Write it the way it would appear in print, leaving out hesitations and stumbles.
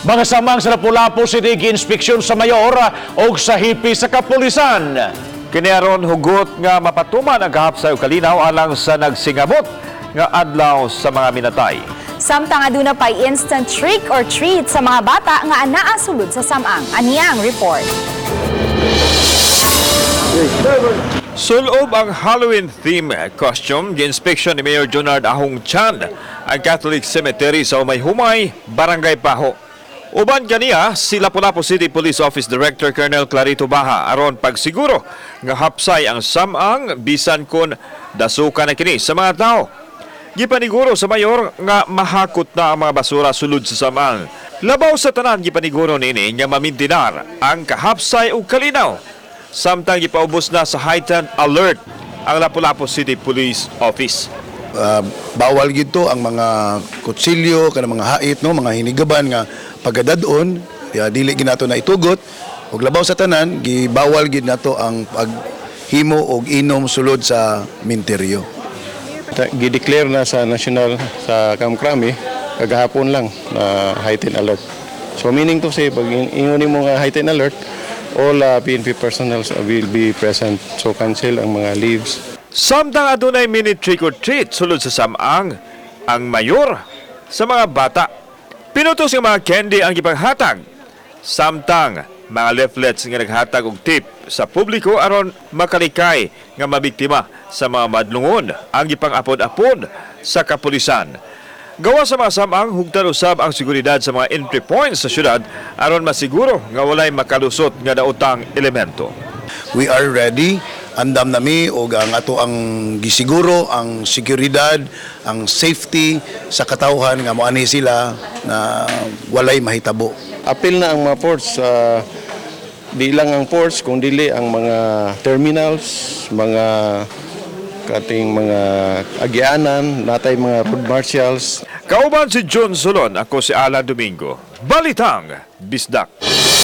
Mga samang sa Lapu-Lapu City giinspeksyon sa mayor o sa hepe sa kapulisan. Kini aron hugot nga mapatuman ang kahapsay ug kalinaw alang sa nagsingabot nga adlaw sa mga minatay. Samtang aduna pay instant trick or treat sa mga bata nga anaa sulod sa samang. Aniyang report. Sulob ang Halloween theme costume, gi-inspection ni Mayor Junard Ahong Chan ang Catholic Cemetery sa Umay-Humay, Barangay Pajo. Uban kaniya si Lapu-Lapu City Police Office Director Colonel Clarito Baha aron pagsiguro nga hapsay ang samang bisan kon dasukan na kini sa mga tao. Gipaniguro sa mayor nga mahakot na ang mga basura sulod sa samang. Labaw sa tanan, gipaniguro nini nga mamintinar ang kahapsay ug kalinaw. Samtang gipaubos na sa heightened alert ang Lapu-Lapu City Police Office. Bawal gito ang mga kutsilyo kanang mga hait, no, mga hinigaban nga pagadad-on ya, dili gid nato na itugot. Ug labaw sa tanan, gibawal gid nato ang paghimo og inom sulod sa minteryo. Gideclare na sa national sa Camp Crame kagahapon lang na heightened alert. So meaning to say, pag ingon nimo nga heightened alert, all PNP personnel will be present. So cancel ang mga leaves. Samtang adunay mini trick or treat sulod sa samang, ang mayor sa mga bata. Pinutos nga mga candy ang gipanghatag. Samtang mga leaflets nga naghatag og tip sa publiko aron makalikay nga mabiktima sa mga madlungon ang gipang-apod-apod sa kapulisan. Gawa sa mga samang, hugtan usab ang seguridad sa mga entry points sa syudad aron masiguro nga walay makalusot nga daotang elemento. We are ready, andam nami og ang ato ang gisiguro ang seguridad, ang safety sa katawhan nga moani sila na walay mahitabo. Apil na ang mga ports, di lang ang ports kung dili ang mga terminals, mga kating mga agianan, natay mga road marshals. Kauban si John Solon, ako si Alan Domingo. Balitang Bisdak.